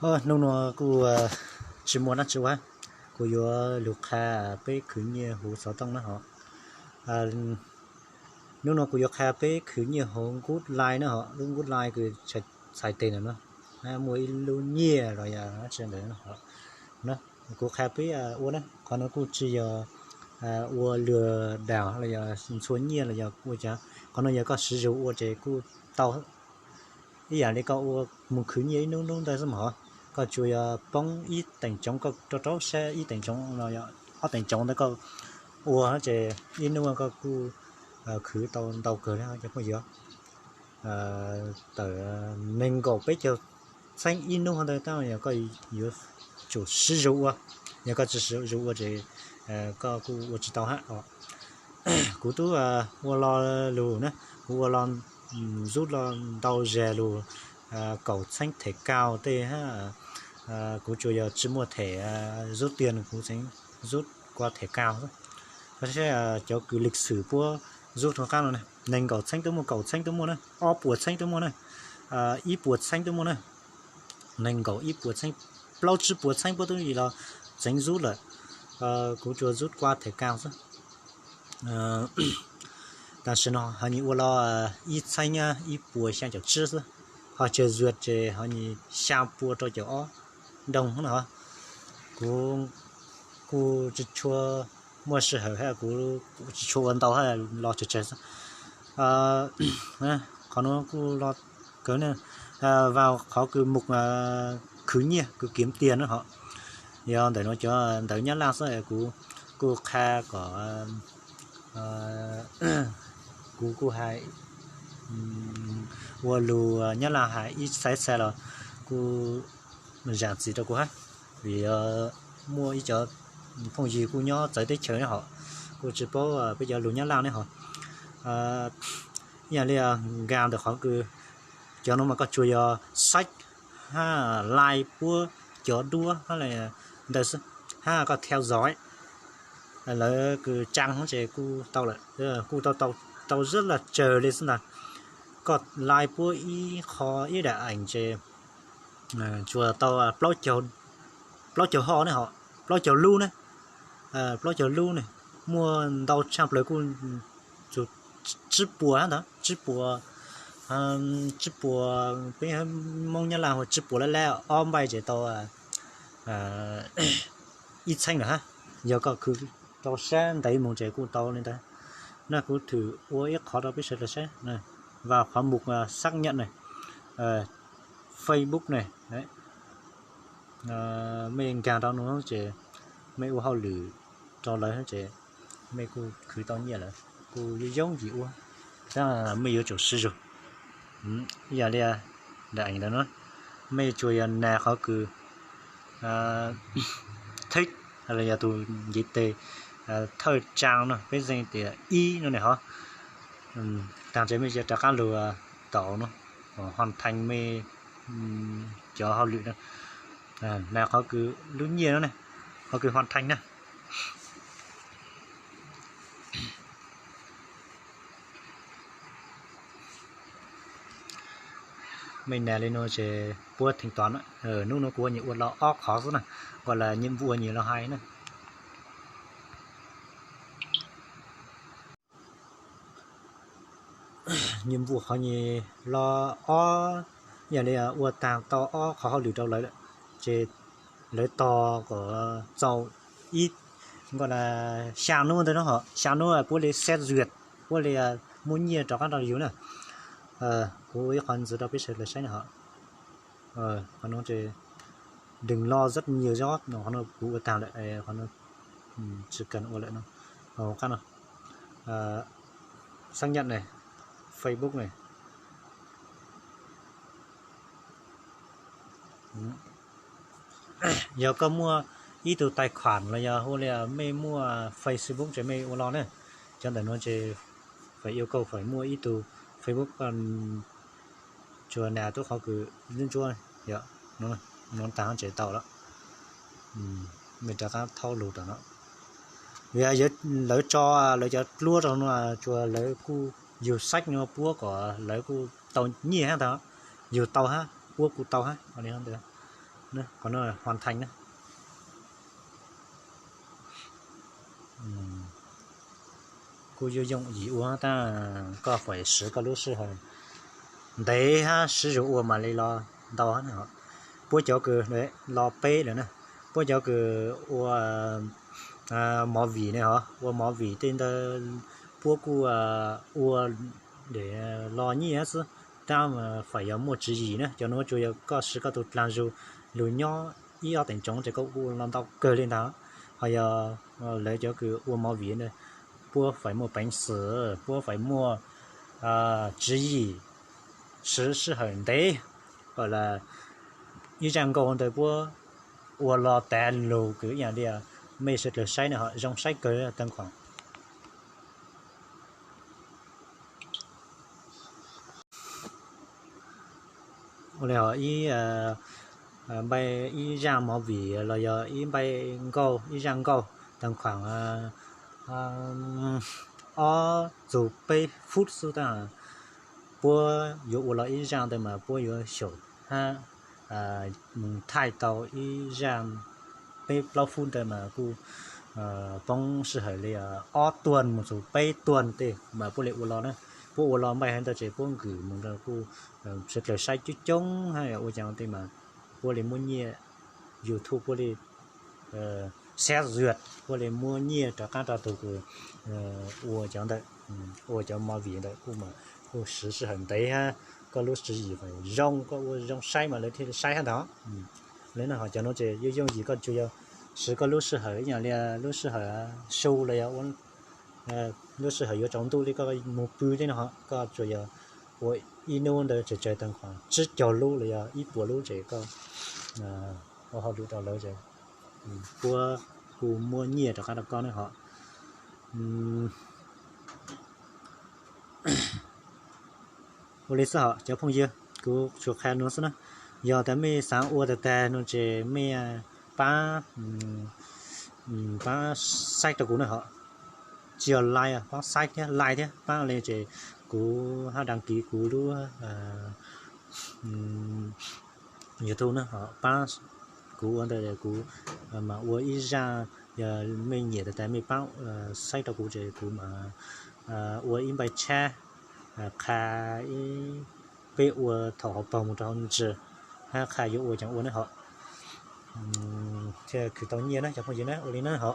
Hnub no kuj tsis muaj dab tsi ua, kuv yuav lug qha peb khwv nyiaj huv xov tooj na hos. Hnub no kuv yuav qha peb khwv nyiaj huv Good Life na hos, lub Good Life kws txhais tes ntawm no, muaj ib lub nyiaj los yog ntawd. Kuv qha peb ua na, qhov no kuj tsis yog ua lwm daus los yog ntxhua nyiaj los yog ua cas, qhov no yog koj siv zug ua ces kuj tau ib yam li koj ua mus khwv nyiaj ib hnub hnub ntawd xwb mas hov. Koj tsuas yog poob ib teem tsoov, koj rau rau siab ib teem tsoov, ob teem tsoov ntawd koj ua ces ib hnub koj kuj khwv tau ntau kawg li cov phooj ywg. Tawm nees nkaum peb caug txheeb ib hnub ntawd tab yog koj yuav tsum siv zug ua, yog koj tsis siv zug ua ces koj kuj ua tsis tau hab. Kuv tub ua lo lug na, kuv ua lo zub lo ntau zag lug kaum txheeb them kaug tej hab. Kuv tsuas yog tsis muaj them zub tiag kuv txeev zub kua them kaug xwb. Koj saib cov kws lik xwm puab zub rau qab no, nees nkaum txheeb twb muaj, kaum txheeb twb muaj na, ob puas txheeb twb muaj na, ib puas txheeb twb muaj na, nees nkaum ib puas txheeb, plaub tsib puas txheeb puab twb los txeev zub lawm. Kuv tsuas zub kua them kaug xwb. Tam sim no ho nyuam ua lo ib txheeb ib puas xyaa caum tsib xwb, ho tsawg zuag ces ho nyuam xyaa pua rau caum ob doog na. Kuv kuj tsis tshua muaj sij hawm hab kuv tsis tshua ua ntau hab, lo tsawg tsawg xwb. Qhov no kuj lo kawg na, vas qhov kws mus khwv nyiaj kws kiav tiag na hos. Yog ntawm no cov ntawv Nyab Laj xwb, kuv kuj qha kom, kuv kuj hais ua lug Nyab Laj hais ib txhais txhais los kuj zam txim rau kuv hab, vim muaj ib cov phooj ywg kuj nyob txawv teb chaws ne hos, kuj tsis paub peb cov lug Nyab Laj ne hos. Ib yam li nkag ntawm qhov kws cov no mas koj tsuas yog xaib hab like puab cov duab hab ntawd xwb, hab koj theo dõi lawv kws tsaa ces kuj tau lawm, kuj tau, tau, tau zab laj tsawg li xwb ntag. Koj like puab ib qho ib daim eem ces tsuas tau plaub caug ho ne hos, plaub caug lub ne, plaub caug lub ne, muaj ntau tshaj plaws kuj tsib puas hab ntag, tsib puas, tsib puas, peb Moob Nyab Laj hu tsib puas lab lab ob npaij ces tau ib txheeb lawm hab. Yog koj khwv rau sab ntev mus ces kuj tau li ntawd. Na kuv thwm ua ib qhov rau peb sawv daws saib, vas qhov mus xác nhận ne, Facebook ne, mej nkag rau no ces mej ua hauj lwm rau lawv ces mej kuj khwv tau nyiaj lawm, kuj yooj yim ua, tab mej yuav tsum siv zug. Ib yam li daim eem ntawd na, mej tsuas yog nas qhov kws thích los yog tus ntiv tes thawj trang no peb xeem tias ib no ne hov, tag ntshe mej yuav rov qab lug tau no, hoàn thành mej cov hauj lwm no, nas qhov kws lub nyiaj no ne, qhov kws hoàn thành na. Mej nas li no ces puab thanh toán. Hnub no kuv ua nyuam ua lo ob qhov xwb na, gọi là nhiệm vụ nyuam lo hais na. Nhiệm vụ qhov nyuam lo ob, yam li ua taag tau ob qhov hauj lwm rau lawv lawm, ces lawv tos kom txaus ib, gọi là xya hnub ntawd no, xya hnub puab li xét duyệt, puab li muab nyiaj rov qab rau yus na. Kuv ua ib qhov ntxiv rau peb sawv daws saib no hov. Qhov no ces đừng lo rất nhiều, qhov no kuv ua taag lawm, qhov no tsis cần ua lawm no. Qab no, xác nhận ne, Facebook ne. Yog koj muaj ib tug tài khoản los yog hu li mej muaj Facebook ces mej ua lo ne. Cov ntawm no ces phải yêu cầu phải muaj ib tug Facebook, tsuas nas tub qhov kws ntsuab ntsuab, yog no taag ces tau lawm. Mej rov qab thauj lug rau no. Vim lawv tso lawv cov dluab rau no, tsuas lawv kuj yug xaib no puab kom lawv kuj tau nyiaj hab ntag, yug tau hab puab kuj tau hab li ntawd. Qhov no hoàn thành na. Kuj yooj yooj yim ua tab koj phải siv koj lub sij hawm ntev hab siv zog ua mam li los ntau. Puab cov kws los peb lawm na, puab cov kws ua movie ne ho, ua movie tej ntawd puab kuj ua los nyiaj xwb, tab phải yog muaj tswv yim na. Cov nuav tsuas yog koj siv koj tug dlaag zug lug nyob ib ob teev tsoov ces koj kuj los ntau kawg li ntag. Ho yog lawv cov kws ua movie na, puab phải muaj peev xwm, puab phải muaj tswv yim, siv sij hawm ntev, kom ib zaj nkauj ntawd puab ua los tas lug kws ib yaam li mej sawv dlawg saib na ho zoo saib kawg tag khoom. Ua li ho ib npai ib zaj movie los yog ib npai nkauj, ib zaj nkauj tag khoom ob txug peb phút xwb tab puab yuav ua los ib zaj ntawd mas puab yuav xyaum hab thaij tau ib zaj peb plaub phút ntawd mas kuj poob sij hawm li ob tuag mus txug peb tuag tej mas puab li ua los na. Puab ua los npaij hab ntawd ces puab nkws mus kuj sawv dlawg saib coob coob hab ua cas tej mas puab li muab nyiaj, YouTube puab li xab zuag, puab li muab nyiaj rov qab rau tug kws ua cov ntawd, ua cov movie ntawd kuj mas kuj siv sij hawm ntev hab koj lub tswv yim zoo, koj ua zoo saib mas lawv thiaj li saib hab ntag. Li no ho cov nuav ces yooj yooj yim, koj tsuas yog siv koj lub sij hawm ib yaam li lub sij hawm su los yog lub sij hawm yuav tsaus ntuj li koj mus pw tej no ho, koj tsuas yog ua ib hnub ntawd tsawg tsawg tag khoom tsib caug lub los yog ib puas lub ces koj ua hauj lwm rau lawv ces puab kuj muab nyiaj rov qab rau koj ne ho. Ua li xwb ho cov phooj ywg, kuv tsuas qha nuav xwb na. Yog tas mej xaav ua tag tag no ces mej pab, pab saib rau kuv na ho. Tsis yog like, pab saib thiab like thiab pab li ces kuv hab đăng ký kuv lub YouTube na ho pab kuv ua ntawd kuv mam ua ib zaj. Yog mej nyiam tag tag mej pab saib rau kuv ces kuv mam ua ib npaij tshab qha peb ua thaum hauv paug mus rau hauv ntsis hab qha yuav ua caag ua na ho thiaj khwv tau nyiaj na cov phooj ywg na. Ua li na ho.